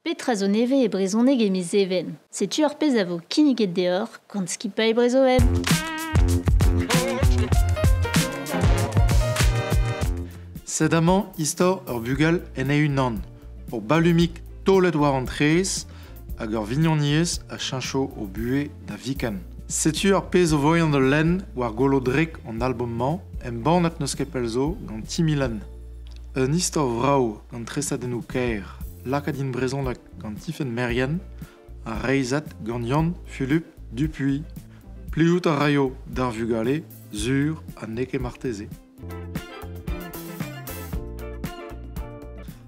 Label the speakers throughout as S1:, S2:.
S1: Petra zo nevez e brezhoneg e miz Even? Setu ar pezh a vo kinniget deoc'h gant skipailh Brezhoweb.
S2: Sed amañ istor ur bugel en e-unan, ur balumig taolet war an traezh hag ur vignoniezh a cheñcho o buhez da viken. Setu ar pezh o voian da lenn war golo drek an albom-mañ, embannet n'eus ket pell zo gant Timilenn. Un istor vrav gant tresadennoù kaer, lakaet int brezhoneg gant Tifenn Merien ha reizhet gant Yann Fulup Dupuy. Plijout a raio d'ar vugale, sur ha n'eo ket marteze.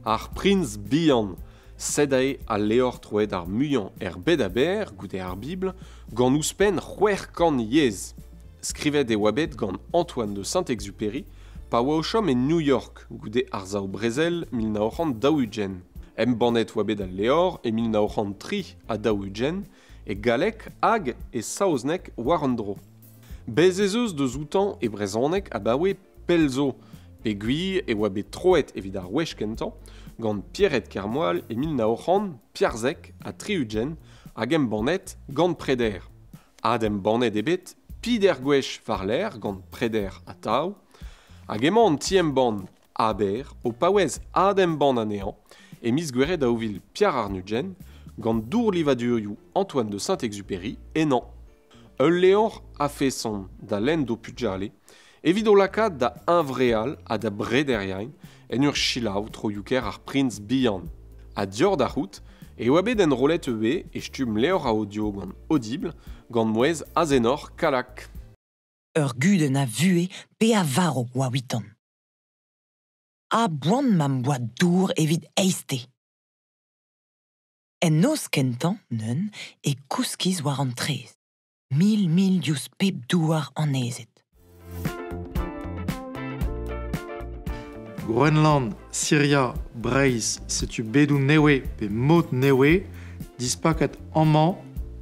S3: Ar Priñs Bihan, sed aze al levr troet ar muiañ er bed a-berr goude ar Bibl, gant ouzhpenn 600 yezh. Skrivet e oa bet gant Antoine de Saint-Exupéry pa oa o chom e New York goude arsav-brezel 1940. Embannet oa bet al levr e 1943 e galleg hag e saozneg war an dro. Bez' ez eus deus outañ e brezhoneg abaoe pell zo, peogwir e oa bet troet evit ar wech kentañ gant Pierrette Kermoal e 1974 hag embannet gant Preder. Adembannet eo bet peder gwech war-lerc'h gant Preder atav, hag emañ an ti-embann Aber o paouez adembann anezhañ e miz Gouere 2024 gant dourlivadurioù Antoine de Saint-Exupéry ennañ. Ul levr a-feson da lenn d'ho pugale evit o lakaat da huñvreal ha da brederiañ en ur selaou troioù-kaer ar priñs bihan. Ha dior da c'hoût e oa bet enrollet ivez e stumm levr audio gant Audible gant mouezh Azenor Kallag.
S4: Ur gudenn a vuhez pe a varv oa 'vitan. A-boan ma'm boa dour evit eizhtez. En noz kentañ, neuze, e kouskis war an traezh, mil-mil diouzh pep douar annezet.
S2: Groenland, Siria, Breizh, setu bedoù nevez pe mod nevez dispaket amañ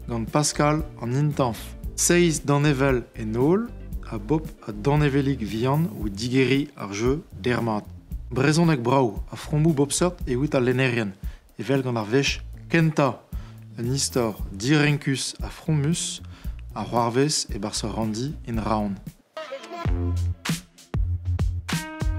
S2: gant Pascal an Intañv. Seizh danevell en holl ha bop a danevellig vihan o digeriñ ar jeu dermat. Brezhoneg brav ha fromoù bop seurt evit al lennerien, evel gant ar wech kentañ. Un istor direnkus ha fromus a c'hoarvez e-barzh ur ranndi en Raon.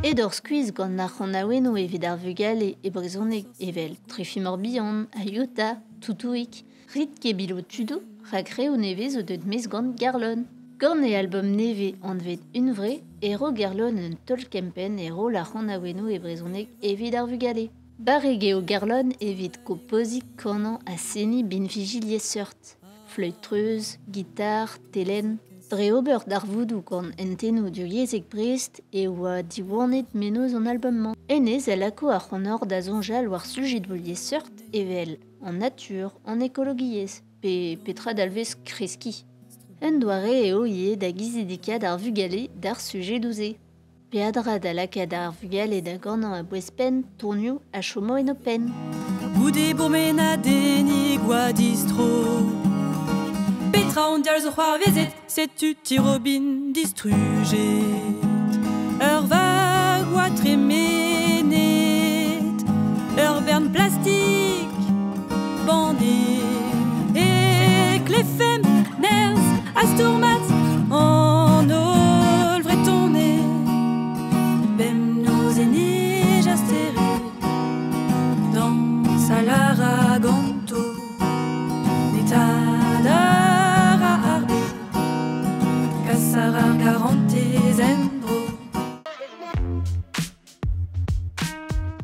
S1: Edor skuizh gant ar c'hanaouennoù evit ar vugale e brezhoneg evel Trefimor bihan, Ai'ta, Toutouig, Rit ket bilo tudoù, rak reoù nevez zo deuet maez gant Garlonn. Gant e albom nevez anvet Hunvre e ro Garlonn un taol-kempenn e roll ar c'hanaouennoù e brezhoneg evit ar vugale. Barrek eo Garlonn evit kompoziñ, kanañ ha seniñ binviji liesseurt. Fleüt-treuz, gitar, telenn. Dre ober darvoudoù gant hentennoù divyezhek Brest e oa diwanet mennozh an album-mañ. Hennezh a lako ac'hanoc'h da soñjal war sujedoù liesseurt evel an natur, an ekologiezh pe petra dalvez kreskiñ. Un doare eo ivez da gizidikaat ar vugale d'ar sujedoù-se. Peadra da lakaat ar vugale da ganañ a-bouez-penn tonioù a chomo en ho penn.
S5: Goude bourmenadennig oa distro. Petra on dial zo c'hoarvezet, setu ti Robin distrujet. Ur vag oa tremenet, ur bern plastik bannet. E klefemp nerzh ha stourmat an holl Vretoned. Bemnoz e nij ar stered, dañsal a ra ganto. Netaat a ra ar bed, kas a ra ar garantez en-dro.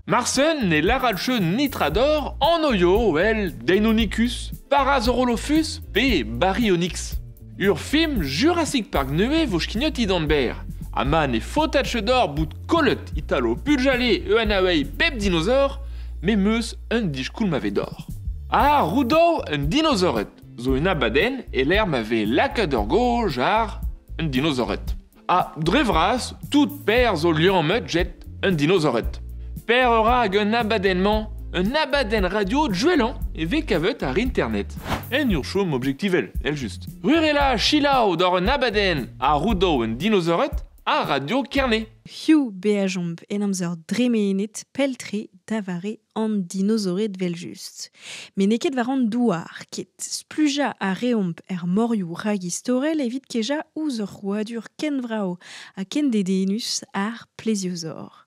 S6: Marsen ne lâralche netra d'or anv evel Deinonychus, Parasaurolophus pe Baryonyx. Ur film Jurassic Park nevez vo skignet dindan berr. Ha ma ne faotach d'or bout kollet italo pujale eun bep dinosaure, me 'meus un diskoulm a d'or. Ah, Roudow un dinosaored zo un abadenn e lec'h ma vez lakaet ur gaoj àr un dinosaored. Ha dre vras, tout per zo liammet get un dinosaored. Per ora hag un abadenn-mañ, un abadenn radio duellañ e vez kavet àr internet. En ur chom objektivel, èl just. Rurela selaou doc'h un abadenn a Roudow un dinosaored. a Radio Kerne.
S7: Hiu beajomp en amzer dremenet peltre davare an dinozored vel just. Me neket war an douar ket spluja a reomp er morioù ragistorel evit keja ouzh ur c'hrouadur ken vrao ha ken dedenus ar pleziozor.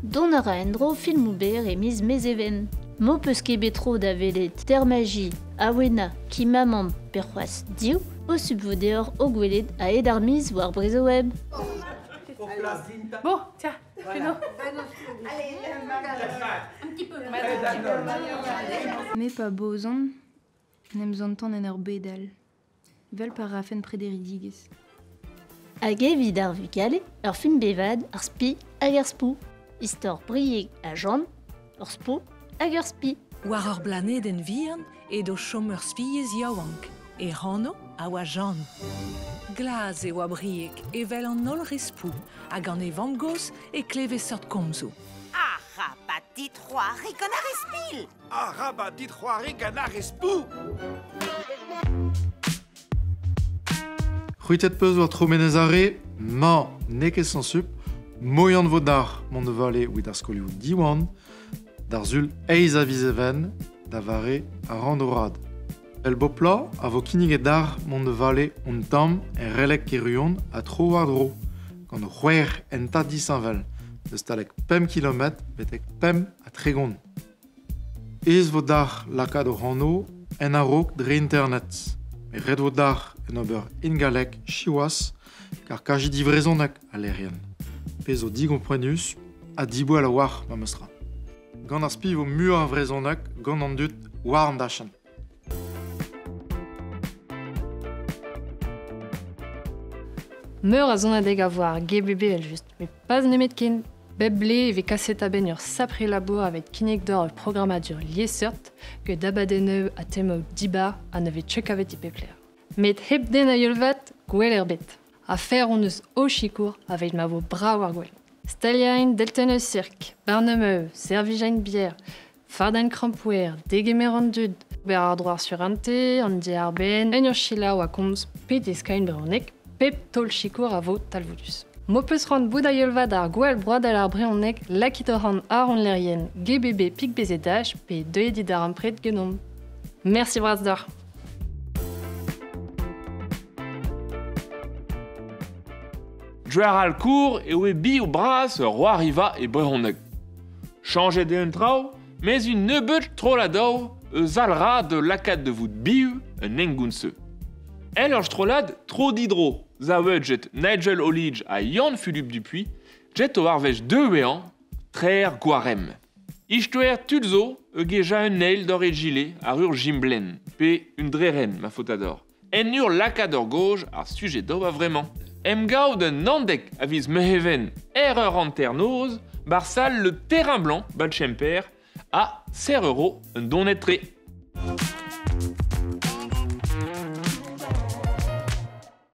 S1: Don a ra endro filmoù ber e miz Mezeven. Mo peus ket bet tro da welet Termaji, Awena, Kimamam pe c'hoazh div, o subvo deoc'h o gwelet a-hed ar miz war Brezhoweb.
S5: Bon, tiens, fais-nous. Un petit peu.
S8: Me pa bozon, n'em zantan en ur bedal. Vel par rafen prederidigez.
S1: Hag evit ar vugale, ur film bevad, ar spi hag ar spou. Istor brieg ha Jean, ur spou hag ur spi.
S9: War ur blanedenn vihan edo chom ur spiez yaouank, e ranno a oa Jean. Glaz e oa brieg, evel an holl re spou, hag an e vamm-gozh e kleve seurt komzoù.
S10: Arabat dit c'hoari gant ar spil!
S11: Arabat dit c'hoari gant ar spou!
S2: C'hwitet peus war tro Menez Are, ma n'eo ket sañsup, moian vo d'ar mont da vale evit ar skolioù Diwan, d'ar sul eizh a viz Even, da vare ar randorad. El bopla a vo kinniget d'ar mont da vale un tamm er relek keruon a tro war dro, gant c'hwec'h enta disheñvel, deus talek 5 km betek 5 ha 30. Ez vo d'ar lakaat o ranno en a-raok dre internet. Met ret vo d'ar en ober ingalek siwazh kar kaji divrezhonek a lerien. Pezh zo digomprenus ha diboell a-walc'h ma meus tra. Gant ar spi vo muioc'h a vrezhoneg gant an dud war an dachenn.
S12: Meur a zonadeg a vo ar GBB el just, met pas nemet ken. Bep ble e vez kaset a-benn ur sapre labour avet kinnig d'or ur programmadur liesseurt get abadennoù ha temoù dibar ha ne vez cheuk avet e pep lec'h. Met hep den a youl-vat, gwell er bet. A fer hon eus o sikour aveit ma vo brav ar gwell. Staliain delten eus sirk, barnemeu, servijain bier, fardain krampouer, degemer an dud, ber ar droar surante, an diarbenn, en ur selaou a komz pe deskain brezhoneg, pep taol sikour a vo talvoudus. Mo peus c'hoant bout a youl-vat ar gwell broadel ar brezhoneg lakit hoc'h an ar hon lerien GBB pik BZH pe deuet dit ar ampred genomp. Merci bras deoc'h.
S6: Dre al kour e oe bi o bras ur c'hoariva e brezhoneg. Chañjet eo un traoù, mez un nebeud trollad-daou eus alra de lakaat de vout biv un hengoun-se. El ur strollad tro didro, zaouet Nigel Olidge ha Yann-Fulup Dupuy, jet o arvech deux ean, trer gwarem. Istoer tud zo e geja un eil d'or e gilet ar ur jimblen, pe un dreren, ma faotador. En ur lakaat ur goj ar sujet d'ober vraiment. Emgav d'un andek a viz Meheven er ur hanternoz, bar sal le terrain blanc, balchemper, a 16 € un donet tre.